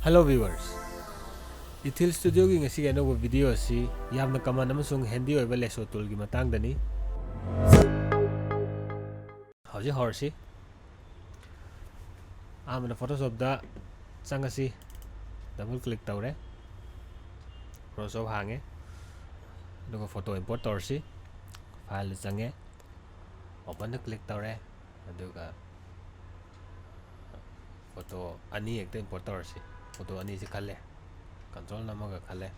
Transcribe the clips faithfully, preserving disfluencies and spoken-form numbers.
Hello viewers, Ethel Studioꯒꯤ ꯉꯁꯤꯒꯤ ꯑꯅꯧꯕ video ꯑꯁꯤ ꯌꯥꯝꯅ common ꯑꯃꯁꯨꯡ handy ꯑꯣꯏꯕ lasso toolꯒꯤ ꯃꯇꯥꯡꯗꯅꯤ꯫ ꯍꯧꯖꯤꯛ ꯍꯧꯔꯁꯤ꯫ ꯑꯍꯥꯟꯕꯗ Photoshopꯇ ꯆꯪꯉꯁꯤ꯫ Double click ꯇꯧꯔꯦ, Photoshop ꯍꯥꯡꯉꯦ, ꯑꯗꯨꯒ photo import ꯇꯧꯔꯁꯤ꯫ Fileꯗ ꯆꯪꯉꯦ, Openꯗ click ꯇꯧꯔꯦ, ꯑꯗꯨꯒ photo ꯑꯅꯤ ꯍꯦꯛꯇ import ꯇꯧꯔꯁꯤ꯫ Photo ꯑꯅꯤꯁꯤ ꯈꯜꯂꯦ, Control ꯅꯝꯃꯒ ꯈꯜꯂꯦ,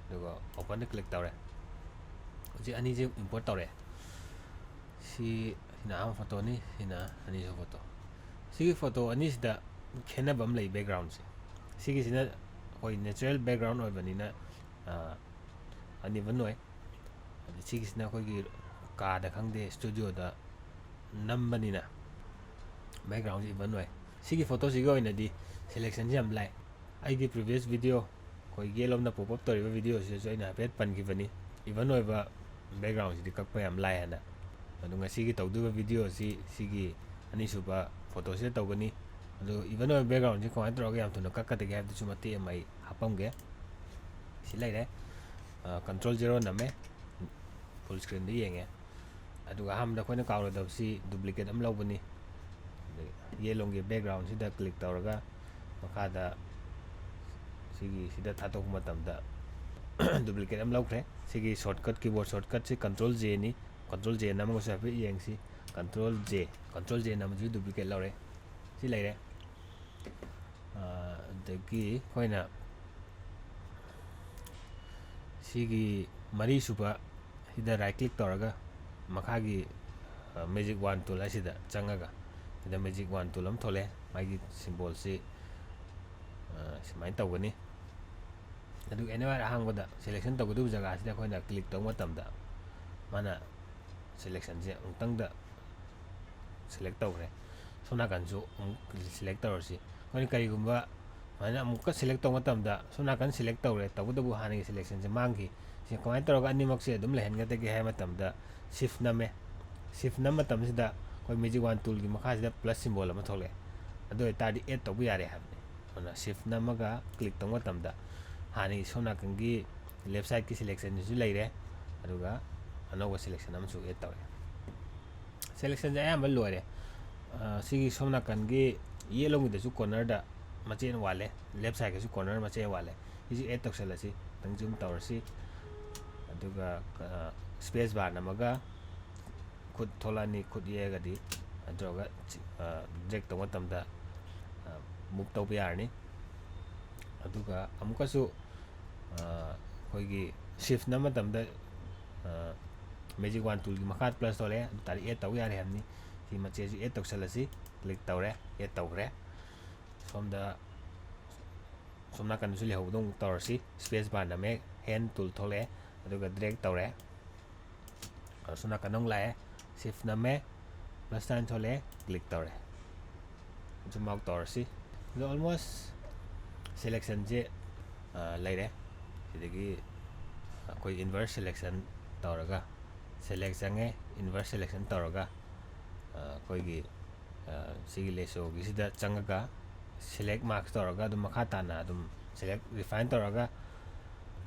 ꯑꯗꯨꯒ Openꯗ click ꯇꯧꯔꯦ꯫ ꯍꯧꯖꯤꯛ ꯑꯅꯤꯁꯤ import ꯇꯧꯔꯦ꯫ ꯁꯤ, ꯁꯤꯅ ꯑꯍꯥꯟꯕ photoꯅꯤ, ꯁꯤꯅ ꯑꯅꯤꯁꯨꯕ photo꯫ ꯁꯤꯒꯤ photo ꯑꯅꯤꯁꯤꯗ ꯈꯦꯠꯅꯕ ꯑꯃ ꯂꯩ, backgroundꯁꯦ꯫ ꯁꯤꯒꯤꯁꯤꯅ ꯑꯩꯈꯣꯏ natural background ꯑꯣꯏꯕꯅꯤꯅ, ꯑ, uneven ꯑꯣꯏ꯫ ꯑꯗ ꯁꯤꯒꯤꯁꯤꯅ ꯑꯩꯈꯣꯏꯒꯤ ꯀꯥꯗ ꯈꯪꯗꯦ, studioꯗ ꯅꯝꯕꯅꯤꯅ backgroundꯁꯤ even ꯑꯣꯏ꯫ ꯁꯤꯒꯤ photoꯁꯤꯒꯤ ꯑꯣꯏꯅꯗꯤ selectionꯁꯤ ꯌꯥꯝ ꯂꯥꯏ꯫ ꯑꯩꯒꯤ previous video, ꯑꯩꯈꯣꯏ ꯌꯦꯠꯂꯣꯝꯗ pop up ꯇꯧꯔꯤꯕ videoꯁꯤꯗꯁꯨ ꯑꯩꯅ ꯍꯥꯏꯐꯦꯠ ꯄꯟꯈꯤꯕꯅꯤ, even ꯑꯣꯏꯕ backgroundꯁꯤꯗꯤ ꯀꯛꯄ ꯌꯥꯝ ꯂꯥꯏ ꯍꯥꯏꯅ꯫ ꯑꯗꯨ ꯉꯁꯤꯒꯤ ꯇꯧꯗꯣꯏꯕ videoꯁꯤ ꯁꯤꯒꯤ ꯑꯅꯤꯁꯨꯕ photoꯁꯤꯗ ꯇꯧꯒꯅꯤ꯫ ꯑꯗꯨ even ꯑꯣꯏꯕ backgroundꯁꯤ ꯀꯃꯥꯏꯅ ꯇꯧꯔꯒ ꯌꯥꯝ ꯊꯨꯅ ꯀꯛꯀꯗꯒꯦ ꯍꯥꯏꯕꯗꯨꯁꯨ ꯃꯇꯦꯛ ꯑꯃ ꯑꯩ ꯍꯥꯞꯄꯝꯒꯦ꯫ ꯁꯤ ꯂꯩꯔꯦ꯫ ꯑ, Control zero ꯅꯝꯃꯦ, full screenꯗ ꯌꯦꯡꯉꯦ꯫ ꯑꯗꯨꯒ ꯑꯍꯥꯟꯕꯗ ꯑꯩꯈꯣꯏꯅ ꯀꯥꯎꯔꯣꯏꯗꯕꯁꯤ duplicate ꯑꯃ ꯂꯧꯕꯅꯤ꯫ ꯑꯗꯩ ꯌꯦꯠꯂꯣꯝꯒꯤ backgroundꯁꯤꯗ click ꯇꯧꯔꯒ ꯃꯈꯥꯗ ꯁꯤꯒꯤ ꯁꯤꯗ ꯊꯥꯗꯣꯛꯄ ꯃꯇꯝꯗ duplicate ꯑꯃ ꯂꯧꯈ꯭ꯔꯦ꯫ ꯁꯤꯒꯤ shortcut, keyboard shortcutꯁꯤ Control Jꯅꯤ꯫ Control J ꯅꯝꯃꯒꯁꯨ ꯍꯥꯏꯐꯦꯠ ꯌꯦꯡꯁꯤ꯫ Control J, Control J ꯅꯝꯕꯁꯤꯁꯨ duplicate ꯂꯧꯔꯦ꯫ ꯁꯤ ꯂꯩꯔꯦ꯫ ꯑ, ꯑꯗꯒꯤ ꯑꯩꯈꯣꯏꯅ ꯁꯤꯒꯤ ꯃꯔꯤꯁꯨꯕ ꯁꯤꯗ right click ꯇꯧꯔꯒ ꯃꯈꯥꯒꯤ, ꯑ, magic wand tool ꯍꯥꯏꯁꯤꯗ ꯆꯪꯉꯒ ꯁꯤꯗ magic wand tool ꯑꯃ ꯊꯣꯛꯂꯛꯑꯦ꯫ ꯃꯥꯒꯤ symbolꯁꯤ, ꯑ, ꯁꯨꯃꯥꯏꯅ ꯇꯧꯒꯅꯤ꯫ ꯑꯗꯨꯒ anywhere ꯑꯍꯥꯡꯕꯗ selection ꯇꯧꯒꯗꯧꯕ ꯖꯒꯥꯁꯤꯗ ꯑꯩꯈꯣꯏꯅ click ꯇꯧꯕ ꯃꯇꯝꯗ ꯃꯥꯅ selectionꯁꯦ ꯑꯃꯨꯛꯇꯪꯗ select ꯇꯧꯈ꯭ꯔꯦ꯫ ꯁꯣꯝ ꯅꯥꯀꯟꯁꯨ ꯑꯃꯨꯛ select ꯇꯧꯔꯁꯤ꯫ ꯑꯩꯈꯣꯏꯅ ꯀꯔꯤꯒꯨꯝꯕ ꯁꯨꯃꯥꯏꯅ ꯑꯃꯨꯛꯀ select ꯇꯧꯕ ꯃꯇꯝꯗ ꯁꯣꯝ ꯅꯥꯀꯟ select ꯇꯧꯔꯦ, ꯇꯧꯕꯇꯕꯨ ꯍꯥꯟꯅꯒꯤ selectionꯁꯦ ꯃꯥꯡꯈꯤ꯫ ꯁꯤ ꯀꯃꯥꯏꯅ ꯇꯧꯔꯒ ꯑꯅꯤꯃꯛꯁꯦ ꯑꯗꯨꯝ ꯂꯩꯍꯟꯒꯗꯒꯦ ꯍꯥꯏꯕ ꯃꯇꯝꯗ shift ꯅꯝꯃꯦ꯫ Shift ꯅꯝꯕ ꯃꯇꯝꯁꯤꯗ ꯑꯩꯈꯣꯏ magic wand toolꯒꯤ ꯃꯈꯥꯁꯤꯗ plus symbol ꯑꯃ ꯊꯣꯛꯂꯛꯑꯦ꯫ ꯑꯗꯨ ꯑꯣꯏꯇꯥꯔꯗꯤ add ꯇꯧꯕ ꯌꯥꯔꯦ ꯍꯥꯏꯕꯅꯤ꯫ Shift ꯅꯝꯃꯒ click ꯇꯧꯕ ꯃꯇꯝꯗ ꯍꯥꯟꯅꯒꯤ ꯁꯣꯝ ꯅꯥꯀꯟꯒꯤ left sideꯀꯤ selectionꯁꯤꯁꯨ ꯂꯩꯔꯦ, ꯑꯗꯨꯒ ꯑꯅꯧꯕ selection ꯑꯃꯁꯨ add ꯇꯧꯔꯦ꯫ Selectionꯁꯦ ꯑꯌꯥꯝꯕ ꯂꯣꯏꯔꯦ꯫ ꯑ, ꯁꯤꯒꯤ ꯁꯣꯝ ꯅꯥꯀꯟꯒꯤ yellowꯒꯤꯗꯁꯨ cornerꯗ ꯃꯆꯦꯠ ꯑꯃ ꯋꯥꯠꯂꯦ, left sideꯀꯤꯁꯨ corner ꯃꯆꯦꯠ ꯑꯃ ꯋꯥꯠꯂꯦ꯫ ꯁꯤꯁꯨ add ꯇꯧꯁꯜꯂꯁꯤ, ꯈꯤꯇꯪ zoom ꯇꯧꯔꯁꯤ, ꯑꯗꯨꯒ, ꯑ, space bar ꯅꯝꯃꯒ ꯈꯨꯠ ꯊꯣꯛꯂꯛꯑꯅꯤ, ꯈꯨꯠ ꯌꯦꯛꯑꯒꯗꯤ, ꯅꯠꯇ꯭ꯔꯒ, ꯑ, drag ꯇꯧꯕ ꯃꯇꯝꯗ, ꯑ, move ꯇꯧꯕ ꯌꯥꯔꯅꯤ꯫ ꯑꯗꯨꯒ ꯑꯃꯨꯛꯀꯁꯨ, ꯑ, ꯑꯩꯈꯣꯏꯒꯤ shift ꯅꯝꯕ ꯃꯇꯝꯗ, ꯑ, magic wand toolꯒꯤ ꯃꯈꯥ plus ꯊꯣꯛꯂꯛꯑꯦ, ꯑꯗꯨ ꯇꯥꯔꯗꯤ add ꯇꯧꯕ ꯌꯥꯔꯦ ꯍꯥꯏꯕꯅꯤ꯫ ꯁꯤ ꯃꯆꯦꯠꯁꯤ add ꯇꯧꯁꯜꯂꯁꯤ, click ꯇꯧꯔꯦ, add ꯇꯧꯈ꯭ꯔꯦ꯫ ꯁꯣꯝꯗ, ꯁꯣꯝ ꯅꯥꯀꯟꯗꯁꯨ ꯂꯩꯍꯧꯕꯗꯣ ꯑꯃꯨꯛ ꯇꯧꯔꯁꯤ꯫ Space bar ꯅꯝꯃꯦ, hand tool ꯊꯣꯛꯂꯛꯑꯦ, ꯑꯗꯨꯒ drag ꯇꯧꯔꯦ꯫ ꯑꯗꯣ ꯁꯣꯝ ꯅꯥꯀꯟꯗ ꯑꯃꯨꯛ ꯂꯥꯛꯑꯦ, shift ꯅꯝꯃꯦ, plus sign ꯊꯣꯛꯂꯛꯑꯦ, click ꯇꯧꯔꯦ꯫ Zoom out ꯇꯧꯔꯁꯤ꯫ ꯑꯗꯣ almost selectionꯁꯦ, ꯑ, ꯂꯩꯔꯦ꯫ ꯁꯤꯗꯒꯤ ꯑꯩꯈꯣꯏ inverse selection ꯇꯧꯔꯒ, select ꯆꯪꯉꯦ, inverse selection ꯇꯧꯔꯒ, ꯑ, ꯑꯩꯈꯣꯏꯒꯤ, ꯑ, ꯁꯤꯒꯤ lasso ꯒꯤꯁꯤꯗ ꯆꯪꯉꯒ select mask ꯇꯧꯔꯒ ꯑꯗꯨꯝ ꯃꯈꯥ ꯇꯥꯅ ꯑꯗꯨꯝ select, refine ꯇꯧꯔꯒ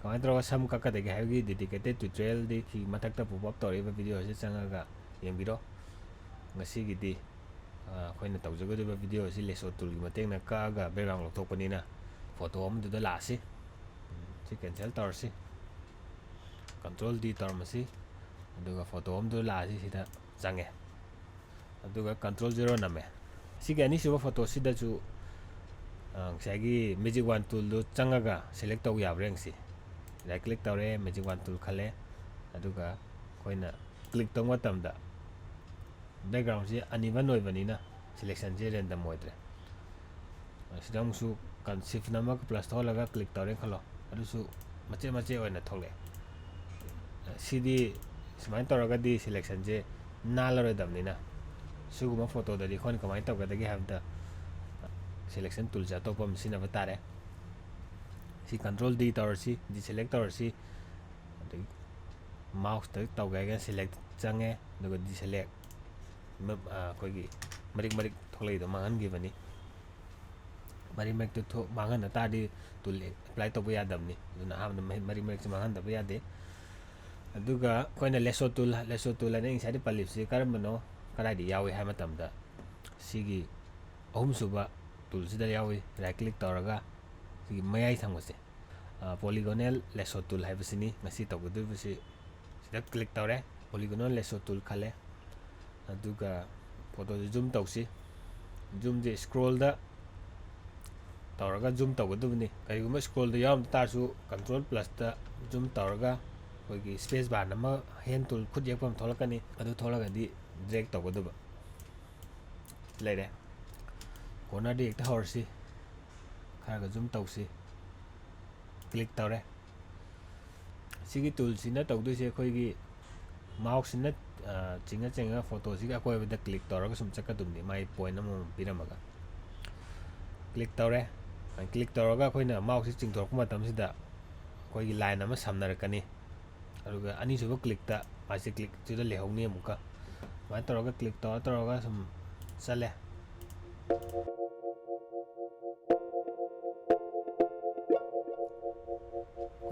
ꯀꯃꯥꯏꯅ ꯇꯧꯔꯒ ꯁꯝ ꯀꯛꯀꯗꯒꯦ ꯍꯥꯏꯕꯒꯤ dedicated tutorialꯗꯤ ꯁꯤ ꯃꯊꯛꯇ pop up ꯇꯧꯔꯛꯏꯕ videoꯁꯤ ꯆꯪꯉꯒ ꯌꯦꯡꯕꯤꯔꯣ꯫ ꯉꯁꯤꯒꯤꯗꯤ, ꯑ, ꯑꯩꯈꯣꯏꯅ ꯇꯧꯖꯒꯗꯧꯔꯤꯕ video ꯑꯁꯤ lasso toolꯒꯤ ꯃꯇꯦꯡꯅ ꯀꯛꯑꯒ background ꯂꯧꯊꯣꯛꯄꯅꯤꯅ photo ꯑꯃꯗꯨꯗ ꯂꯥꯛꯑꯁꯤ꯫ ꯎꯝ, ꯁꯤ cancel ꯇꯧꯔꯁꯤ꯫ Control D ꯇꯧꯔꯝꯃꯁꯤ꯫ ꯑꯗꯨꯒ photo ꯑꯃꯗꯨꯗ ꯂꯥꯛꯑꯁꯤ, ꯁꯤꯗ ꯆꯪꯉꯦ꯫ ꯑꯗꯨꯒ control zero ꯅꯝꯃꯦ꯫ ꯁꯤꯒꯤ ꯑꯅꯤꯁꯨꯕ photoꯁꯤꯗꯁꯨ, ꯑ, ꯉꯁꯥꯏꯒꯤ magic wand toolꯗꯨ ꯆꯪꯉꯒ select ꯇꯧ ꯌꯥꯕ꯭ꯔꯥ ꯌꯦꯡꯁꯤ꯫ Right click ꯇꯧꯔꯦ, magic wand tool ꯈꯜꯂꯦ꯫ ꯑꯗꯨꯒ ꯑꯩꯈꯣꯏꯅ click ꯇꯧꯕ ꯃꯇꯝꯗ backgroundꯁꯦ uneven ꯑꯣꯏꯕꯅꯤꯅ selectionꯁꯦ random ꯑꯣꯏꯗ꯭ꯔꯦ꯫ ꯁꯤꯗ ꯑꯃꯨꯛꯁꯨ con-, shift ꯅꯝꯃꯒ plus ꯊꯣꯛꯍꯜꯂꯒ click ꯇꯧꯔꯦꯅ ꯈꯜꯂꯣ, ꯑꯗꯨꯁꯨ ꯃꯆꯦꯠ ꯃꯆꯦꯠ ꯑꯣꯏꯅ ꯊꯣꯛꯂꯛꯑꯦ꯫ ꯁꯤꯗꯤ ꯁꯨꯃꯥꯏꯅ ꯇꯧꯔꯒꯗꯤ selectionꯁꯦ ꯅꯥꯜꯂꯔꯣꯏꯗꯕꯅꯤꯅ, ꯁꯤꯒꯨꯝꯕ photoꯗꯗꯤ ꯑꯩꯈꯣꯏꯅ ꯀꯃꯥꯏꯅ ꯇꯧꯒꯗꯒꯦ ꯍꯥꯏꯕꯗ, selection toolꯁꯦ ꯑꯇꯣꯞꯄ ꯑꯃ ꯁꯤꯖꯤꯟꯅꯕ ꯇꯥꯔꯦ꯫ ꯁꯤ control D ꯇꯧꯔꯁꯤ, deselect ꯇꯧꯔꯁꯤ, ꯑꯗꯒꯤ mouseꯇ ꯇꯧꯒꯦ ꯍꯥꯏꯔꯒꯅ select ꯆꯪꯉꯦ, ꯑꯗꯨꯒ deselect, ꯃ-, ꯑ, ꯑꯩꯈꯣꯏꯒꯤ ꯃꯔꯤꯛ ꯃꯔꯤꯛ ꯊꯣꯛꯂꯛꯏꯗꯣ ꯃꯥꯡꯍꯟꯈꯤꯕꯅꯤ꯫ ꯃꯔꯤ ꯃꯔꯛꯇ ꯊꯣꯛ-, ꯃꯥꯡꯍꯟꯅ ꯇꯥꯔꯗꯤ tool apply ꯇꯧꯕ ꯌꯥꯗꯕꯅꯤ꯫ ꯑꯗꯨꯅ ꯑꯍꯥꯟꯕꯗ ꯃꯍꯤ-, ꯃꯔꯤ ꯃꯔꯛꯁꯦ ꯃꯥꯡꯍꯟꯗꯕ ꯌꯥꯗꯦ꯫ ꯑꯗꯨꯒ ꯑꯩꯈꯣꯏꯅ lasso tool, lasso tool ꯍꯥꯏꯅ ꯑꯩ ꯉꯁꯥꯏꯗꯤ ꯄꯜꯂꯤꯕꯁꯤ ꯀꯔꯝꯕꯅꯣ, ꯀꯗꯥꯏꯗ ꯌꯥꯎꯏ ꯍꯥꯏꯕ ꯃꯇꯝꯗ, ꯁꯤꯒꯤ ꯑꯍꯨꯝꯁꯨꯕ toolꯁꯤꯗ ꯌꯥꯎꯏ꯫ Right click ꯇꯧꯔꯒ ꯁꯤꯒꯤ ꯃꯌꯥꯏ ꯊꯪꯕꯁꯦ, ꯑ, polygonal lasso tool ꯍꯥꯏꯕꯁꯤꯅꯤ ꯉꯁꯤ ꯇꯧꯒꯗꯧꯔꯤꯕꯁꯤ꯫ ꯁꯤꯗ click ꯇꯧꯔꯦ, polygonal lasso tool ꯈꯜꯂꯦ꯫ ꯑꯗꯨꯒ photoꯁꯦ zoom ꯇꯧꯁꯤ꯫ Zoomꯁꯦ scrollꯗ ꯇꯧꯔꯒ zoom ꯇꯧꯒꯗꯕꯅꯤ꯫ ꯀꯔꯤꯒꯨꯝꯕ scrollꯗ ꯌꯥꯎꯔꯝ ꯇꯥꯔꯁꯨ, control plusꯇ zoom ꯇꯧꯔꯒ ꯑꯩꯈꯣꯏꯒꯤ space bar ꯑꯃ, hand tool, ꯈꯨꯠ ꯌꯦꯛꯄ ꯑꯃ ꯊꯣꯛꯂꯛꯀꯅꯤ꯫ ꯑꯗꯨ ꯊꯣꯛꯂꯒꯗꯤ drag ꯇꯧꯒꯗꯕ꯫ ꯂꯩꯔꯦ꯫ Cornerꯗ ꯍꯦꯛꯇ ꯍꯧꯔꯁꯤ꯫ ꯈꯔꯒ zoom ꯇꯧꯁꯤ꯫ Click ꯇꯧꯔꯦ꯫ ꯁꯤꯒꯤ toolꯁꯤꯅ ꯇꯧꯗꯣꯏꯁꯦ, ꯑꯩꯈꯣꯏꯒꯤ mouseꯁꯤꯅ, ꯑ, ꯆꯤꯡꯉ ꯆꯤꯡꯉꯒ photoꯁꯤꯒꯤ ꯑꯀꯣꯏꯕꯗ click ꯇꯧꯔꯒ ꯁꯨꯝ ꯆꯠꯀꯗꯕꯅꯤ, ꯃꯥꯏ point ꯑꯃꯃꯝ ꯄꯤꯔꯝꯃꯒ꯫ Click ꯇꯧꯔꯦ꯫ Click ꯇꯧꯔꯒ ꯑꯩꯈꯣꯏꯅ mouseꯁꯤ ꯆꯤꯡꯊꯣꯔꯛꯄ ꯃꯇꯝꯁꯤꯗ ꯑꯩꯈꯣꯏꯒꯤ line ꯑꯃ ꯁꯝꯅꯔꯛꯀꯅꯤ꯫ ꯑꯗꯨꯒ ꯑꯅꯤꯁꯨꯕ clickꯇ ꯃꯥꯁꯤ clickꯁꯤꯗ ꯂꯩꯍꯧꯅꯤ ꯑꯃꯨꯛꯀ꯫ ꯑꯗꯨꯃꯥꯏꯅ ꯇꯧꯔꯒ click ꯇꯧꯔ ꯇꯧꯔꯒ ꯁꯨꯝ ꯆꯠꯂꯦ꯫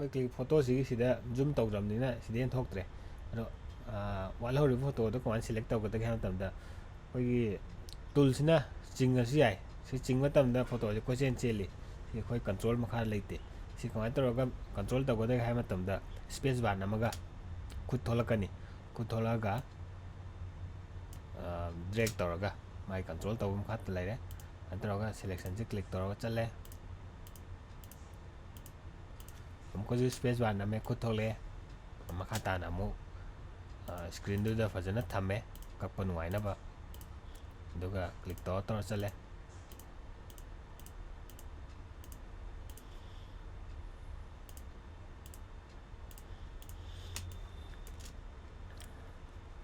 ꯑꯩꯈꯣꯏ click, photoꯁꯤꯒꯤ ꯁꯤꯗ zoom ꯇꯧꯗ꯭ꯔꯕꯅꯤꯅ ꯁꯤꯗ ꯍꯦꯟꯅ ꯊꯣꯛꯇ꯭ꯔꯦ꯫ ꯑꯗꯣ, ꯑ, ꯋꯥꯠꯍꯧꯔꯤꯕ photoꯗꯣ ꯀꯃꯥꯏꯅ select ꯇꯧꯒꯗꯒꯦ ꯍꯥꯏꯕ ꯃꯇꯝꯗ, ꯑꯩꯈꯣꯏꯒꯤ toolꯁꯤꯅ ꯆꯤꯡꯉꯁꯨ ꯌꯥꯏ꯫ ꯁꯤ ꯆꯤꯡꯕ ꯃꯇꯝꯗ photoꯁꯦ ꯀꯣꯏꯆꯦꯟ ꯆꯦꯜꯂꯤ꯫ ꯁꯤ ꯑꯩꯈꯣꯏ control ꯃꯈꯥ ꯂꯩꯇꯦ꯫ ꯁꯤ ꯀꯃꯥꯏꯅ ꯇꯧꯔꯒ control ꯇꯧꯒꯗꯒꯦ ꯍꯥꯏꯕ ꯃꯇꯝꯗ, space bar ꯅꯝꯃꯒ ꯈꯨꯠ ꯊꯣꯛꯂꯛꯀꯅꯤ꯫ ꯈꯨꯠ ꯊꯣꯛꯂꯛꯑꯒ, ꯑ, drag ꯇꯧꯔꯒ ꯃꯥꯏ control ꯇꯧꯕ ꯃꯈꯥꯗ ꯂꯩꯔꯦ꯫ ꯑꯗꯨꯃꯥꯏꯅ ꯇꯧꯔꯒ selectionꯁꯦ click ꯇꯧꯔꯒ ꯆꯠꯂꯦ꯫ ꯑꯃꯨꯛꯀꯁꯨ space bar ꯅꯝꯃꯦ, ꯈꯨꯠ ꯊꯣꯛꯂꯛꯑꯦ꯫ ꯃꯈꯥ ꯇꯥꯅ ꯑꯃꯨꯛ, ꯑ, screenꯗꯨꯗ ꯐꯖꯅ ꯊꯝꯃꯦ, ꯀꯛꯄ ꯅꯨꯡꯉꯥꯏꯅꯕ꯫ ꯑꯗꯨꯒ click ꯇꯧꯔ ꯇꯧꯔ ꯆꯠꯂꯦ꯫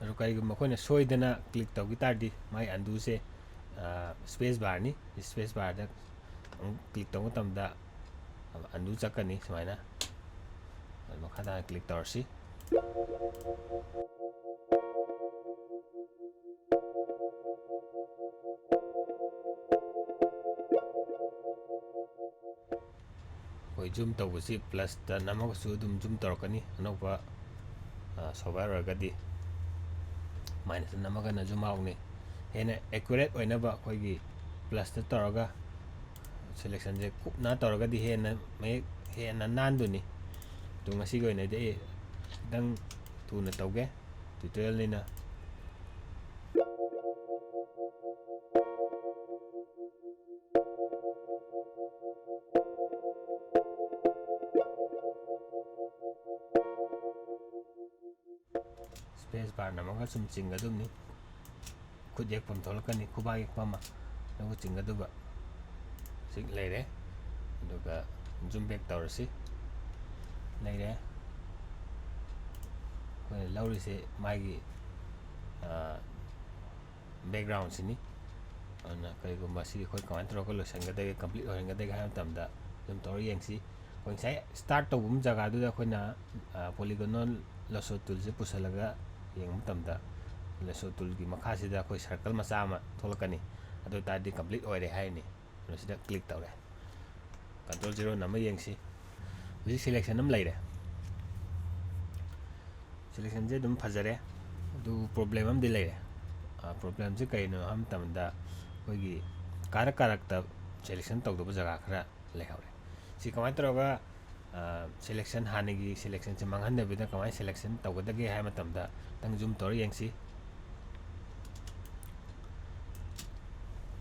ꯑꯗꯨ ꯀꯔꯤꯒꯨꯝꯕ ꯑꯩꯈꯣꯏꯅ ꯁꯣꯏꯗꯅ click ꯇꯧꯈꯤ ꯇꯥꯔꯗꯤ, ꯃꯥꯏ undoꯁꯦ, ꯑ, space barꯅꯤ꯫ Space barꯗ ꯑꯃꯨꯛ click ꯇꯧꯕ ꯃꯇꯝꯗ undo ꯆꯠꯀꯅꯤ ꯁꯨꯃꯥꯏꯅ꯫ ꯑꯗꯨ ꯃꯈꯥ ꯇꯥꯅ click ꯇꯧꯔꯁꯤ꯫ ꯑꯩꯈꯣꯏ ꯖꯨꯝ ꯇꯧꯕꯁꯤ ꯄ꯭ꯂꯁꯇ ꯅꯝꯃꯒꯁꯨ ꯑꯗꯨꯝ ꯖꯨꯝ ꯇꯧꯔꯛꯀꯅꯤ, ꯑꯅꯧꯕ ꯁꯣꯐꯋꯦꯌꯔ ꯑꯣꯏꯔꯒꯗꯤ꯫ ꯃꯥꯏꯅꯁꯇ ꯅꯝꯃꯒꯅ ꯖꯨꯝ ꯑꯥꯎꯠꯅꯤ꯫ ꯍꯦꯟꯅ ꯑꯦꯀ꯭ꯌꯨꯔꯦꯠ ꯑꯣꯏꯅꯕ ꯑꯩꯈꯣꯏꯒꯤ ꯄ꯭ꯂꯁꯇ ꯇꯧꯔꯒ ꯁꯦꯂꯦꯛꯁꯟꯁꯦ ꯀꯨꯞꯅ ꯇꯧꯔꯒꯗꯤ ꯍꯦꯟꯅ ꯃꯌꯦꯛ, ꯍꯦꯟꯅ ꯅꯥꯟꯗꯣꯏꯅꯤ꯫ ꯑꯗꯣ ꯉꯁꯤꯒꯤ ꯑꯣꯏꯅꯗꯤ ꯑꯩ ꯈꯤꯇꯪ ꯊꯨꯅ ꯇꯧꯒꯦ, ꯇ꯭ꯌꯨꯇꯣꯔꯤꯌꯦꯜꯅꯤꯅ꯫ ꯁ꯭ꯄꯦꯁ ꯕꯥꯔ ꯅꯝꯃꯒ ꯁꯨꯝ ꯆꯤꯡꯒꯗꯕꯅꯤ꯫ ꯈꯨꯠ ꯌꯦꯛꯄ ꯑꯃ ꯊꯣꯛꯂꯛꯀꯅꯤ, ꯈꯨꯕꯥꯛ ꯌꯦꯛꯄ ꯑꯃ, ꯑꯗꯨꯒ ꯆꯤꯡꯒꯗꯕ꯫ ꯁꯤ ꯂꯩꯔꯦ꯫ ꯑꯗꯨꯒ ꯖꯨꯝ ꯕꯦꯛ ꯇꯧꯔꯁꯤ꯫ ꯂꯩꯔꯦ꯫ ꯑꯩꯈꯣꯏꯅ ꯂꯧꯔꯤꯁꯦ ꯃꯥꯒꯤ, ꯑ, ꯕꯦꯛꯒ꯭ꯔꯥꯎꯟꯁꯤꯅꯤ꯫ ꯑꯗꯨꯅ ꯀꯔꯤꯒꯨꯝꯕ ꯁꯤ ꯑꯩꯈꯣꯏ ꯀꯃꯥꯏꯅ ꯇꯧꯔꯒ ꯂꯣꯏꯁꯤꯟꯒꯗꯒꯦ, ꯀꯝꯄ꯭ꯂꯤꯠ ꯑꯣꯏꯍꯟꯒꯗꯒꯦ ꯍꯥꯏꯕ ꯃꯇꯝꯗ ꯑꯗꯨꯝ ꯇꯧꯔ ꯌꯦꯡꯁꯤ꯫ ꯑꯩꯈꯣꯏ ꯉꯁꯥꯏ ꯁ꯭ꯇꯥꯔꯠ ꯇꯧꯕ ꯖꯒꯥꯗꯨꯗ ꯑꯩꯈꯣꯏꯅ, ꯑ, ꯄꯣꯂꯤꯒꯣꯅꯦꯜ ꯂꯦꯁꯣ ꯇꯨꯜꯁꯦ ꯄꯨꯁꯜꯂꯒ ꯌꯦꯡꯕ ꯃꯇꯝꯗ, ꯂꯦꯁꯣ ꯇꯨꯜꯒꯤ ꯃꯈꯥꯁꯤꯗ ꯑꯩꯈꯣꯏ ꯁꯔꯀꯜ ꯃꯆꯥ ꯑꯃ ꯊꯣꯛꯂꯛꯀꯅꯤ꯫ ꯑꯗꯨ ꯑꯣꯏ ꯇꯥꯔꯗꯤ ꯀꯝꯄ꯭ꯂꯤꯠ ꯑꯣꯏꯔꯦ ꯍꯥꯏꯔꯅꯤ꯫ ꯑꯗꯨ ꯁꯤꯗ ꯀ꯭ꯂꯤꯛ ꯇꯧꯔꯦ꯫ ꯀꯟꯇ꯭ꯔꯣꯜ ꯖꯤꯔꯣ ꯅꯝꯃ ꯌꯦꯡꯁꯤ꯫ ꯍꯧꯖꯤꯛ ꯁꯦꯂꯦꯛꯁꯟ ꯑꯃ ꯂꯩꯔꯦ꯫ ꯁꯦꯂꯦꯛꯁꯟꯁꯦ ꯑꯗꯨꯝ ꯐꯖꯔꯦ꯫ ꯑꯗꯨꯕꯨ ꯄ꯭ꯔꯣꯕ꯭ꯂꯦꯝ ꯑꯃꯗꯤ ꯂꯩꯔꯦ꯫ ꯑ, ꯄ꯭ꯔꯣꯕ꯭ꯂꯦꯝꯁꯦ ꯀꯩꯅꯣ ꯍꯥꯏꯕ ꯃꯇꯝꯗ, ꯑꯩꯈꯣꯏꯒꯤ ꯀꯥꯔꯛ ꯀꯥꯔꯛꯇ ꯁꯦꯂꯦꯛꯁꯟ ꯇꯧꯗꯕ ꯖꯒꯥ ꯈꯔ ꯂꯩꯍꯧꯔꯦ꯫ ꯁꯤ ꯀꯃꯥꯏꯅ ꯇꯧꯔꯒ, ꯑ, ꯁꯦꯂꯦꯛꯁꯟ, ꯍꯥꯟꯅꯒꯤ ꯁꯦꯂꯦꯛꯁꯟꯁꯦ ꯃꯥꯡꯍꯟꯗꯕꯤꯗ ꯀꯃꯥꯏꯅ ꯁꯦꯂꯦꯛꯁꯟ ꯇꯧꯒꯗꯒꯦ ꯍꯥꯏꯕ ꯃꯇꯝꯗ, ꯈꯤꯇꯪ ꯖꯨꯝ ꯇꯧꯔ ꯌꯦꯡꯁꯤ꯫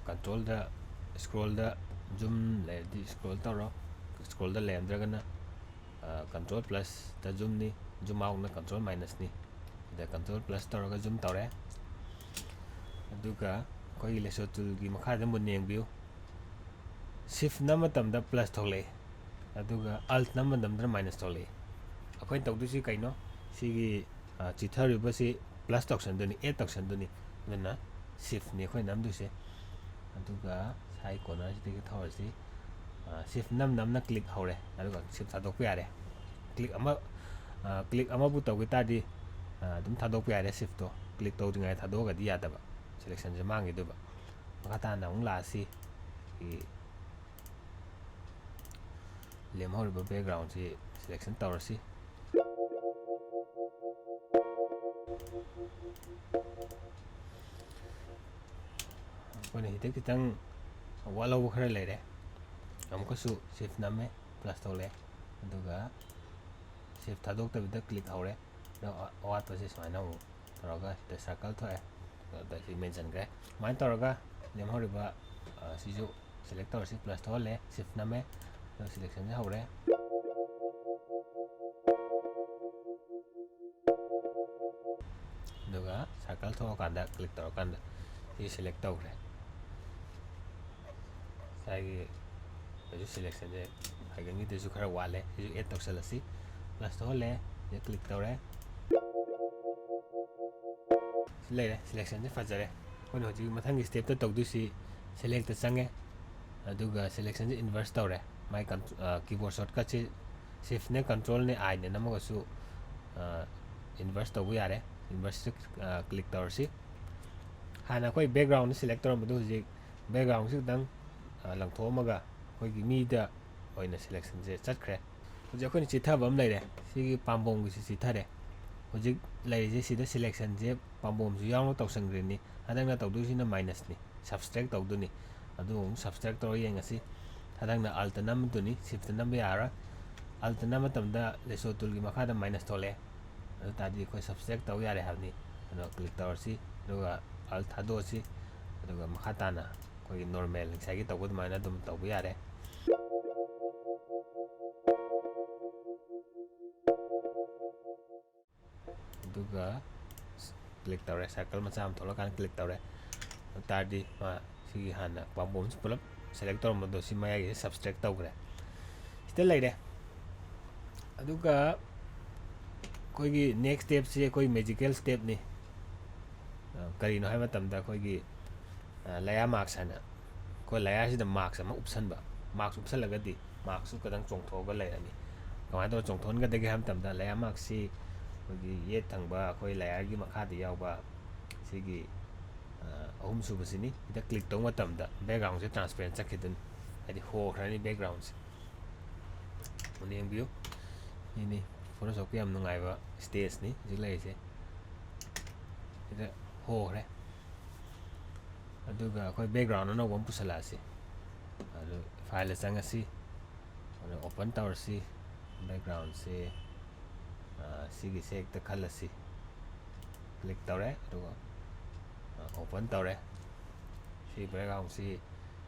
ꯀꯟꯇ꯭ꯔꯣꯜꯗ, ꯁ꯭ꯀ꯭ꯔꯣꯜꯗ ꯖꯨꯝ ꯂꯩꯔꯗꯤ ꯁ꯭ꯀ꯭ꯔꯣꯜ ꯇꯧꯔꯣ꯫ ꯁ꯭ꯀ꯭ꯔꯣꯜꯗ ꯂꯩꯔꯝꯗ꯭ꯔꯒꯅ, ꯑ, ꯀꯟꯇ꯭ꯔꯣꯜ ꯄ꯭ꯂꯁꯇ ꯖꯨꯝꯅꯤ, ꯖꯨꯝ ꯑꯥꯎꯠꯅ ꯀꯟꯇ꯭ꯔꯣꯜ ꯃꯥꯏꯅꯁꯅꯤ꯫ ꯁꯤꯗ ꯀꯟꯇ꯭ꯔꯣꯜ ꯄ꯭ꯂꯁ ꯇꯧꯔꯒ ꯖꯨꯝ ꯇꯧꯔꯦ꯫ ꯑꯗꯨꯒ ꯑꯩꯈꯣꯏꯒꯤ ꯂꯦꯁꯣ ꯇꯨꯜꯒꯤ ꯃꯈꯥꯗ ꯃꯨꯟꯅ ꯌꯦꯡꯕꯤꯌꯨ꯫ ꯁꯤꯐ ꯅꯝꯕ ꯃꯇꯝꯗ ꯄ꯭ꯂꯁ ꯊꯣꯛꯂꯛꯏ, ꯑꯗꯨꯒ ꯑꯜꯠ ꯅꯝꯕ ꯃꯇꯝꯗꯅ ꯃꯥꯏꯅꯁ ꯊꯣꯛꯂꯛꯏ꯫ ꯑꯩꯈꯣꯏꯅ ꯇꯧꯗꯣꯏꯁꯤ ꯀꯩꯅꯣ? ꯁꯤꯒꯤ, ꯑ, ꯆꯤꯊꯔꯤꯕꯁꯤ ꯄ꯭ꯂꯁ ꯇꯧꯁꯟꯗꯣꯏꯅꯤ, ꯑꯦꯗ ꯇꯧꯁꯟꯗꯣꯏꯅꯤ꯫ ꯑꯗꯨꯅ ꯁꯤꯐꯅꯤ ꯑꯩꯈꯣꯏꯅ ꯅꯝꯗꯣꯏꯁꯦ꯫ ꯑꯗꯨꯒ ꯁꯥꯏ ꯀꯣꯔꯅꯔꯁꯤꯗꯒꯤ ꯊꯧꯔꯁꯤ꯫ ꯑ, ꯁꯤꯐ ꯅꯝ ꯅꯝꯅ ꯀ꯭ꯂꯤꯛ ꯍꯧꯔꯦ, ꯑꯗꯨꯒ ꯁꯤꯐ ꯊꯥꯗꯣꯛꯄ ꯌꯥꯔꯦ꯫ ꯀ꯭ꯂꯤꯛ ꯑꯃ, ꯑ, ꯀ꯭ꯂꯤꯛ ꯑꯃꯕꯨ ꯇꯧꯒꯦ ꯇꯥꯔꯗꯤ, ꯑ, ꯑꯗꯨꯝ ꯊꯥꯗꯣꯛꯄ ꯌꯥꯔꯦ ꯁꯤꯐꯇꯣ꯫ ꯀ꯭ꯂꯤꯛ ꯇꯧꯗ꯭ꯔꯤꯉꯩꯗ ꯊꯥꯗꯣꯛꯑꯒꯗꯤ ꯌꯥꯗꯕ, ꯁꯦꯂꯦꯛꯁꯟꯁꯦ ꯃꯥꯡꯈꯤꯗꯣꯏꯕ꯫ ꯃꯈꯥ ꯇꯥꯅ ꯑꯃꯨꯛ ꯂꯥꯛꯑꯁꯤ꯫ ꯑꯩꯈꯣꯏꯒꯤ ꯂꯦꯝꯍꯧꯔꯤꯕ backgroundꯁꯤ selection ꯇꯧꯔꯁꯤ꯫ ꯑꯩꯈꯣꯏꯅ ꯁꯤꯗ ꯈꯤꯇꯪ ꯋꯥꯠꯍꯧꯕ ꯈꯔ ꯂꯩꯔꯦ꯫ ꯑꯃꯨꯛꯀꯁꯨ shift ꯅꯝꯃꯦ, plus ꯊꯣꯛꯂꯛꯑꯦ꯫ ꯑꯗꯨꯒ shift ꯊꯥꯗꯣꯛꯇꯕꯤꯗ click ꯍꯧꯔꯦ꯫ ꯑꯗꯣ ꯑꯋꯥꯠꯄꯁꯦ ꯁꯨꯃꯥꯏꯅ ꯑꯃꯨꯛ ꯇꯧꯔꯒ ꯁꯤꯗ circle ꯊꯣꯛꯑꯦ꯫ ꯑꯗ ꯁꯤ ꯃꯦꯟꯁꯤꯟꯈ꯭ꯔꯦ꯫ ꯁꯨꯃꯥꯏꯅ ꯇꯧꯔꯒ ꯂꯦꯝꯍꯧꯔꯤꯕ, ꯑ, ꯁꯤꯁꯨ select ꯇꯧꯔꯁꯤ, plus ꯊꯣꯛꯍꯜꯂꯦ, shift ꯅꯝꯃꯦ꯫ ꯑꯗꯣ selectionꯁꯦ ꯍꯧꯔꯦ꯫ ꯑꯗꯨꯒ circle ꯊꯣꯛꯑꯀꯥꯟꯗ click ꯇꯧꯔꯀꯥꯟꯗ ꯁꯤ select ꯇꯧꯈ꯭ꯔꯦ꯫ ꯉꯁꯥꯏꯒꯤ ꯑꯩꯁꯨ selectionꯁꯦ ꯍꯥꯏꯒꯟꯒꯤꯗꯨꯁꯨ ꯈꯔ ꯋꯥꯠꯂꯦ, ꯁꯤꯁꯨ add ꯇꯧꯁꯜꯂꯁꯤ꯫ Plus ꯊꯣꯛꯍꯜꯂꯦ, ꯁꯤꯗ click ꯇꯧꯔꯦ꯫ ꯁꯤ ꯂꯩꯔꯦ, selectionꯁꯦ ꯐꯖꯔꯦ꯫ ꯑꯩꯈꯣꯏꯅ ꯍꯧꯖꯤꯛ ꯃꯊꯪꯒꯤ stepꯇ ꯇꯧꯗꯣꯏꯁꯤ selectꯇ ꯆꯪꯉꯦ, ꯑꯗꯨꯒ selectionꯁꯦ inverse ꯇꯧꯔꯦ꯫ ꯃꯥꯏ ꯀꯟ-, ꯑ, keyboard shortcutꯁꯦ shiftꯅꯦ, controlꯅꯦ, Iꯅꯦ ꯅꯝꯃꯒꯁꯨ, ꯑ, inverse ꯇꯧꯕ ꯌꯥꯔꯦ꯫ Inverseꯁꯦ, ꯑ, click ꯇꯧꯔꯁꯤ꯫ ꯍꯥꯟꯅ ꯑꯩꯈꯣꯏ backgroundꯗ select ꯇꯧꯔꯝꯕꯗꯨ ꯍꯧꯖꯤꯛ backgroundꯁꯤ ꯈꯤꯇꯪ, ꯑ, ꯂꯪꯊꯣꯛꯑꯝꯃꯒ ꯑꯩꯈꯣꯏꯒꯤ ꯃꯤꯗ ꯑꯣꯏꯅ selectionꯁꯦ ꯆꯠꯈ꯭ꯔꯦ꯫ ꯍꯧꯖꯤꯛ ꯑꯩꯈꯣꯏꯅ ꯆꯤꯊꯕ ꯑꯃ ꯂꯩꯔꯦ, ꯁꯤꯒꯤ ꯄꯥꯝꯕꯣꯝꯒꯤꯁꯤ ꯆꯤꯊꯔꯦ꯫ ꯍꯧꯖꯤꯛ ꯂꯩꯔꯤꯁꯦ ꯁꯤꯗ selectionꯁꯦ ꯄꯥꯝꯕꯣꯝꯁꯨ ꯌꯥꯎꯅ ꯇꯧꯁꯟꯈ꯭ꯔꯤꯅꯤ꯫ ꯍꯟꯗꯛꯅ ꯇꯧꯗꯣꯏꯁꯤꯅ minusꯅꯤ, subtract ꯇꯧꯗꯣꯏꯅꯤ꯫ ꯑꯗꯨ ꯑꯃꯨꯛ subtract ꯇꯧꯔ ꯌꯦꯡꯉꯁꯤ꯫ ꯍꯟꯗꯛꯅ Altꯇ ꯅꯝꯗꯣꯏꯅꯤ, shiftꯇ ꯅꯝꯕ ꯌꯥꯔꯔꯣꯏ꯫ Altꯇ ꯅꯝꯕ ꯃꯇꯝꯗ ratio toolꯒꯤ ꯃꯈꯥꯗ minus ꯊꯣꯛꯂꯛꯑꯦ꯫ ꯑꯗꯨ ꯇꯥꯔꯗꯤ ꯑꯩꯈꯣꯏ subtract ꯇꯧ ꯌꯥꯔꯦ ꯍꯥꯏꯕꯅꯤ꯫ ꯑꯗꯣ click ꯇꯧꯔꯁꯤ, ꯑꯗꯨꯒ Alt ꯊꯥꯗꯣꯛꯑꯁꯤ, ꯑꯗꯨꯒ ꯃꯈꯥ ꯇꯥꯅ ꯑꯩꯈꯣꯏꯒꯤ normal ꯉꯁꯥꯏꯒꯤ ꯇꯧꯕ ꯑꯗꯨꯃꯥꯏꯅ ꯑꯗꯨꯝ ꯇꯧꯕ ꯌꯥꯔꯦ꯫ ꯑꯗꯨꯒ click ꯇꯧꯔꯦ, circle ꯃꯆꯥ ꯑꯃ ꯊꯣꯛꯂꯛꯀꯥꯟꯗ click ꯇꯧꯔꯦ꯫ ꯑꯗꯨ ꯇꯥꯔꯗꯤ ꯃꯥ ꯁꯤꯒꯤ ꯍꯥꯟꯅ ꯄꯥꯝꯕꯣꯝꯁꯤ ꯄꯨꯂꯞ select ꯇꯧꯔꯝꯕꯗꯣ ꯁꯤ ꯃꯌꯥꯏꯒꯤꯁꯦ subtract ꯇꯧꯈ꯭ꯔꯦ꯫ ꯁꯤꯗ ꯂꯩꯔꯦ꯫ ꯑꯗꯨꯒ ꯑꯩꯈꯣꯏꯒꯤ next stepꯁꯤ ꯑꯩꯈꯣꯏ magical stepꯅꯤ꯫ ꯑ, ꯀꯔꯤꯅꯣ ꯍꯥꯏꯕ ꯃꯇꯝꯗ ꯑꯩꯈꯣꯏꯒꯤ, ꯑ, layer mask ꯍꯥꯏꯅ ꯑꯩꯈꯣꯏ layerꯁꯤꯗ mask ꯑꯃ ꯎꯞꯁꯟꯕ꯫ Mask ꯎꯞꯁꯜꯂꯒꯗꯤ maskꯁꯨ ꯈꯤꯇꯪ ꯆꯣꯡꯊꯣꯛꯑꯒ ꯂꯩꯔꯅꯤ꯫ ꯀꯃꯥꯏꯅ ꯇꯧꯔ ꯆꯣꯡꯊꯣꯛꯍꯟꯒꯗꯒꯦ ꯍꯥꯏꯕ ꯃꯇꯝꯗ layer maskꯁꯤ ꯑꯩꯈꯣꯏꯒꯤ ꯌꯦꯠ ꯊꯪꯕ ꯑꯩꯈꯣꯏ layerꯒꯤ ꯃꯈꯥꯗ ꯌꯥꯎꯕ ꯁꯤꯒꯤ, ꯑ, ꯑꯍꯨꯝꯁꯨꯕꯁꯤꯅꯤ꯫ ꯁꯤꯗ click ꯇꯧꯕ ꯃꯇꯝꯗ backgroundꯁꯦ transparent ꯆꯠꯈꯤꯗꯣꯏꯅꯤ, ꯍꯥꯏꯗꯤ ꯍꯣꯈ꯭ꯔꯅꯤ backgroundꯁꯦ꯫ ꯌꯦꯡꯕꯤꯌꯨ꯫ ꯁꯤꯅꯤ Photoshopꯀꯤ ꯌꯥꯝ ꯅꯨꯡꯉꯥꯏꯕ stageꯅꯤ ꯍꯧꯖꯤꯛ ꯂꯩꯔꯤꯁꯦ꯫ ꯁꯤꯗ ꯍꯣꯈ꯭ꯔꯦ꯫ ꯑꯗꯨꯒ ꯑꯩꯈꯣꯏ background ꯑꯅꯧꯕ ꯑꯃ ꯄꯨꯁꯜꯂꯛꯑꯁꯤ꯫ ꯑꯗꯨ fileꯗ ꯆꯪꯉꯁꯤ꯫ ꯑꯗꯨ open ꯇꯧꯔꯁꯤ꯫ Backgroundꯁꯦ, ꯑ, ꯁꯤꯒꯤꯁꯦ ꯍꯦꯛꯇ ꯈꯜꯂꯁꯤ꯫ Click ꯇꯧꯔꯦ꯫ ꯑꯗꯨꯒ, ꯑ, open ꯇꯧꯔꯦ꯫ ꯁꯤ backgroundꯁꯤ,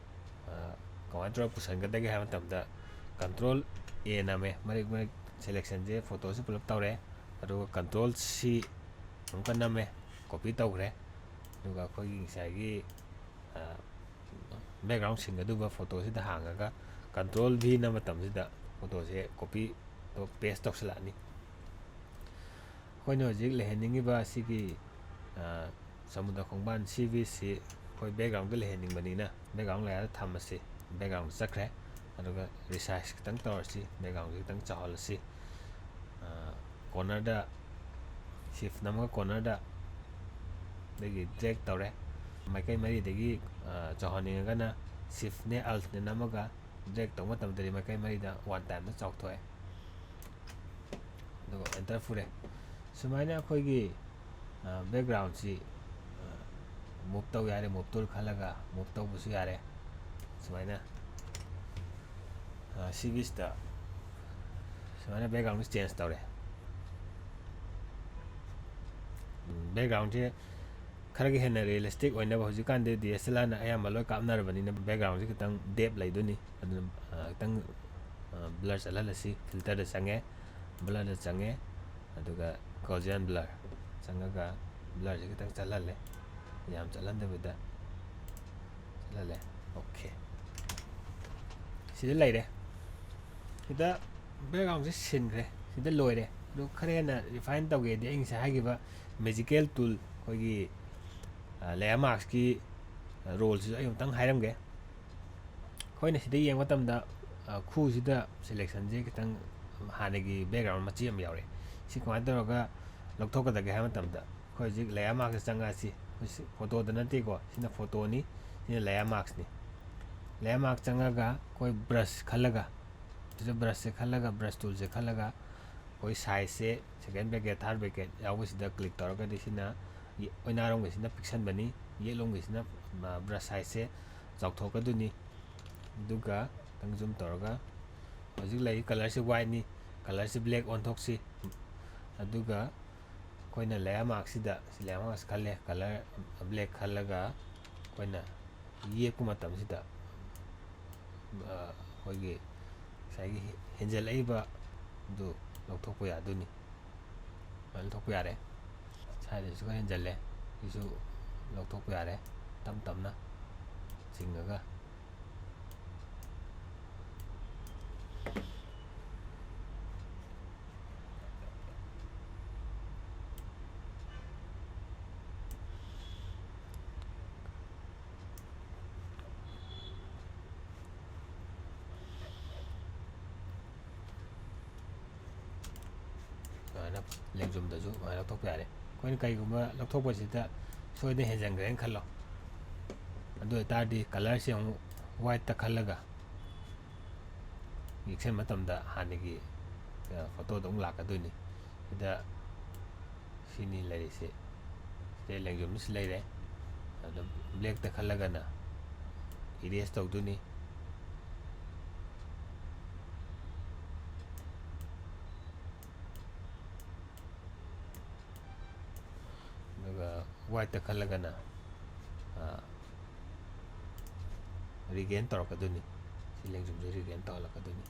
ꯑ, ꯀꯃꯥꯏꯅ ꯇꯧꯔꯒ ꯄꯨꯁꯟꯒꯗꯒꯦ ꯍꯥꯏꯕ ꯃꯇꯝꯗ, Control A ꯅꯝꯃꯦ꯫ ꯃꯔꯤꯛ ꯃꯔꯤꯛ selectionꯁꯦ, photoꯁꯦ ꯄꯨꯂꯞ ꯇꯧꯔꯦ꯫ ꯑꯗꯨꯒ Control C ꯑꯃꯨꯛꯀ ꯅꯝꯃꯦ, copy ꯇꯧꯈ꯭ꯔꯦ꯫ ꯑꯗꯨꯒ ꯑꯩꯈꯣꯏꯒꯤ ꯉꯁꯥꯏꯒꯤ, ꯑ, background ꯁꯤꯟꯒꯗꯧꯕ photoꯁꯤꯗ ꯍꯥꯡꯉꯒ Control V ꯅꯝꯕ ꯃꯇꯝꯁꯤꯗ photoꯁꯦ copy ꯇꯧ-, paste ꯇꯧꯁꯤꯜꯂꯛꯑꯅꯤ꯫ ꯑꯩꯈꯣꯏꯅ ꯍꯧꯖꯤꯛ ꯂꯩꯍꯟꯅꯤꯡꯉꯤꯕ ꯑꯁꯤꯒꯤ, ꯑ, ꯁꯃꯨꯗ꯭ꯔ ꯈꯣꯡꯕꯥꯟ, sea beachꯁꯤ ꯑꯩꯈꯣꯏ backgroundꯗ ꯂꯩꯍꯟꯅꯤꯡꯕꯅꯤꯅ, background layerꯗ ꯊꯝꯃꯁꯤ꯫ Background ꯆꯠꯈ꯭ꯔꯦ꯫ ꯑꯗꯨꯒ resize ꯈꯤꯇꯪ ꯇꯧꯔꯁꯤ, backgroundꯁꯤ ꯈꯤꯇꯪ ꯆꯥꯎꯍꯜꯂꯁꯤ꯫ ꯑ, cornerꯗ shift ꯅꯝꯃꯒ cornerꯗ ꯑꯗꯒꯤ drag ꯇꯧꯔꯦ꯫ ꯃꯥꯏꯀꯩ ꯃꯔꯤꯗꯒꯤ, ꯑ, ꯆꯥꯎꯍꯟꯅꯤꯡꯉꯒꯅ shiftꯅꯦ, altꯅꯦ ꯅꯝꯃꯒ drag ꯇꯧꯕ ꯃꯇꯝꯗꯗꯤ ꯃꯥꯏꯀꯩ ꯃꯔꯤꯗ one timeꯗ ꯆꯥꯎꯊꯣꯛꯑꯦ꯫ ꯑꯗꯨꯒ enter ꯐꯨꯔꯦ꯫ ꯁꯨꯃꯥꯏꯅ ꯑꯩꯈꯣꯏꯒꯤ, ꯑ, backgroundꯁꯤ, ꯑ, move ꯇꯧ ꯌꯥꯔꯦ, move tool ꯈꯜꯂꯒ move ꯇꯧꯕꯁꯨ ꯌꯥꯔꯦ꯫ ꯁꯨꯃꯥꯏꯅ, ꯑ, ꯁꯤꯒꯤꯁꯤꯗ ꯁꯨꯃꯥꯏꯅ backgroundꯁꯤ change ꯇꯧꯔꯦ꯫ ꯎꯝ, backgroundꯁꯦ ꯈꯔꯒ ꯍꯦꯟꯅ realistic ꯑꯣꯏꯅꯕ, ꯍꯧꯖꯤꯛꯀꯥꯟꯗꯤ D S L Rꯅ ꯑꯌꯥꯝꯕ ꯂꯣꯏ ꯀꯥꯞꯅꯔꯕꯅꯤꯅ backgroundꯁꯦ ꯈꯤꯇꯪ depth ꯂꯩꯗꯣꯏꯅꯤ꯫ ꯑꯗꯨꯅ, ꯑ, ꯈꯤꯇꯪ, ꯑ, blur ꯆꯠꯍꯜꯂꯁꯤ꯫ Filterꯗ ꯆꯪꯉꯦ, blurꯗ ꯆꯪꯉꯦ, ꯑꯗꯨꯒ Gaussian blur ꯆꯪꯉꯒ blurꯁꯦ ꯈꯤꯇꯪ ꯆꯠꯍꯜꯂꯦ, ꯌꯥꯝ ꯆꯠꯍꯟꯗꯕꯤꯗ ꯆꯠꯍꯜꯂꯦ꯫ Okay, ꯁꯤꯗ ꯂꯩꯔꯦ꯫ ꯁꯤꯗ backgroundꯁꯦ ꯁꯤꯟꯈ꯭ꯔꯦ, ꯁꯤꯗ ꯂꯣꯏꯔꯦ꯫ ꯑꯗꯨ ꯈꯔ ꯍꯦꯟꯅ refine ꯇꯧꯒꯦꯗꯤ ꯑꯩ ꯉꯁꯥꯏ ꯍꯥꯏꯈꯤꯕ magical tool, ꯑꯩꯈꯣꯏꯒꯤ, ꯑ, layer maskꯀꯤ, ꯑ, roleꯁꯤꯁꯨ ꯑꯩ ꯑꯃꯨꯛꯇꯪ ꯍꯥꯏꯔꯝꯒꯦ꯫ ꯑꯩꯈꯣꯏꯅ ꯁꯤꯗ ꯌꯦꯡꯕ ꯃꯇꯝꯗ, ꯑ, ꯈꯨꯁꯤꯗ selectionꯁꯦ ꯈꯤꯇꯪ ꯍꯥꯟꯅꯒꯤ background ꯃꯆꯦꯠ ꯑꯃ ꯌꯥꯎꯔꯦ꯫ ꯁꯤ ꯀꯃꯥꯏꯅ ꯇꯧꯔꯒ ꯂꯧꯊꯣꯛꯀꯗꯒꯦ ꯍꯥꯏꯕ ꯃꯇꯝꯗ, ꯑꯩꯈꯣꯏ ꯍꯧꯖꯤꯛ layer maskꯇ ꯆꯪꯉꯛꯑꯁꯤ꯫ ꯑꯩꯈꯣꯏ ꯁꯤ photoꯗ ꯅꯠꯇꯦꯀꯣ, ꯁꯤꯅ photoꯅꯤ, ꯁꯤꯅ layer maskꯅꯤ꯫ Layer mask ꯆꯪꯉꯒ ꯑꯩꯈꯣꯏ brush ꯈꯜꯂꯒ, ꯁꯤꯗ ꯕ꯭ꯔꯁꯁꯦ ꯈꯜꯂꯒ, ꯕ꯭ꯔꯁ ꯇꯨꯜꯁꯦ ꯈꯜꯂꯒ, ꯑꯩꯈꯣꯏ ꯁꯥꯏꯖꯁꯦ second bracket, third bracket ꯌꯥꯎꯕꯁꯤꯗ click ꯇꯧꯔꯒꯗꯤ ꯁꯤꯅ ꯌꯦ-, ꯑꯣꯏꯅꯥꯔꯣꯝꯒꯤꯁꯤꯅ ꯄꯤꯛꯁꯟꯕꯅꯤ, ꯌꯦꯠꯂꯣꯝꯒꯤꯁꯤꯅ, ꯃ, ꯕ꯭ꯔꯁ ꯁꯥꯏꯖꯁꯦ ꯆꯥꯎꯊꯣꯛꯀꯗꯣꯏꯅꯤ꯫ ꯑꯗꯨꯒ ꯈꯤꯇꯪ zoom ꯇꯧꯔꯒ, ꯍꯧꯖꯤꯛ ꯂꯩꯔꯤ colourꯁꯤ whiteꯅꯤ, colourꯁꯤ black ꯑꯣꯟꯊꯣꯛꯁꯤ꯫ ꯑꯗꯨꯒ ꯑꯩꯈꯣꯏꯅ layer maskꯁꯤꯗ, layer mask ꯈꯜꯂꯦ, colour black ꯈꯜꯂꯒ ꯑꯩꯈꯣꯏꯅ ꯌꯦꯛꯄ ꯃꯇꯝꯁꯤꯗ, ꯑ, ꯑꯩꯈꯣꯏꯒꯤ ꯉꯁꯥꯏꯒꯤ ꯍꯦꯟꯖꯜꯂꯛꯏꯕꯗꯨ ꯂꯧꯊꯣꯛꯄ ꯌꯥꯗꯣꯏꯅꯤ꯫ ꯂꯧꯊꯣꯛꯄ ꯌꯥꯔꯦ꯫ ꯁ꯭ꯋꯥꯏꯗꯁꯨ ꯈꯔ ꯍꯦꯟꯖꯜꯂꯦ, ꯁꯤꯁꯨ ꯂꯧꯊꯣꯛꯄ ꯌꯥꯔꯦ꯫ ꯇꯞ ꯇꯞꯅ ꯆꯤꯡꯉꯒ꯫ ꯁꯨꯃꯥꯏꯅ ꯂꯦꯡꯖꯨꯝꯗꯁꯨ ꯑꯗꯨꯃꯥꯏꯅ ꯂꯧꯊꯣꯛꯄ ꯌꯥꯔꯦ꯫ ꯑꯩꯈꯣꯏꯅ ꯀꯔꯤꯒꯨꯝꯕ ꯂꯧꯊꯣꯛꯄꯁꯤꯗ ꯁꯣꯏꯗꯅ ꯍꯦꯟꯖꯟꯈ꯭ꯔꯦꯅ ꯈꯜꯂꯣ꯫ ꯑꯗꯨ ꯑꯣꯏꯇꯥꯔꯗꯤ colourꯁꯦ ꯑꯃꯨꯛ whiteꯇ ꯈꯜꯂꯒ ꯌꯦꯛꯁꯟ ꯃꯇꯝꯗ ꯍꯥꯟꯅꯒꯤ, ꯑ, photoꯗꯣ ꯑꯃꯨꯛ ꯂꯥꯛꯀꯗꯣꯏꯅꯤ꯫ ꯁꯤꯗ ꯁꯤꯅꯤ ꯂꯩꯔꯤꯁꯦ꯫ ꯁꯤꯗ ꯂꯦꯡꯖꯨꯝꯁꯤ ꯂꯩꯔꯦ꯫ ꯑꯗꯨꯝ blackꯇ ꯈꯜꯂꯒꯅ erase ꯇꯧꯗꯣꯏꯅꯤ꯫ ꯑꯗꯨꯒ whiteꯇ ꯈꯜꯂꯒꯅ, ꯑ, regain ꯇꯧꯔꯛꯀꯗꯣꯏꯅꯤ꯫ ꯁꯤ ꯂꯦꯡꯖꯨꯝꯁꯦ regain ꯇꯧꯍꯜꯂꯛꯀꯗꯣꯏꯅꯤ꯫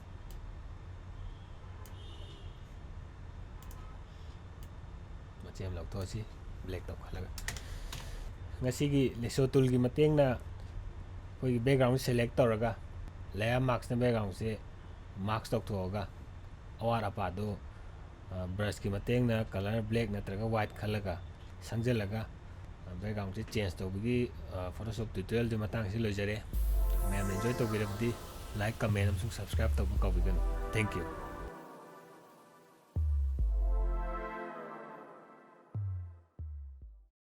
ꯃꯆꯦꯠ ꯑꯃ ꯂꯧꯊꯣꯛꯑꯁꯤ, black ꯇꯧꯈꯠꯂꯒ꯫ ꯉꯁꯤꯒꯤ lasso toolꯒꯤ ꯃꯇꯦꯡꯅ ꯑꯩꯈꯣꯏꯒꯤ background select ꯇꯧꯔꯒ, layer maskꯅ backgroundꯁꯦ mask ꯇꯧꯊꯣꯛꯑꯒ, ꯑꯋꯥꯠ ꯑꯄꯥꯗꯨ, ꯑ, brushꯀꯤ ꯃꯇꯦꯡꯅ colour black ꯅꯠꯇ꯭ꯔꯒ white ꯈꯜꯂꯒ, ꯁꯪꯖꯜꯂꯒ, ꯑ, backgroundꯁꯦ change ꯇꯧꯕꯒꯤ, ꯑ, Photoshop tutorialꯗꯨ ꯃꯇꯥꯡꯁꯤ ꯂꯣꯏꯖꯔꯦ꯫ ꯃꯌꯥꯝꯅ enjoy ꯇꯧꯕꯤꯔꯕꯗꯤ like, comment ꯑꯃꯁꯨꯡ subscribe ꯇꯧꯕ ꯀꯥꯎꯕꯤꯒꯅꯨ꯫ Thank you꯫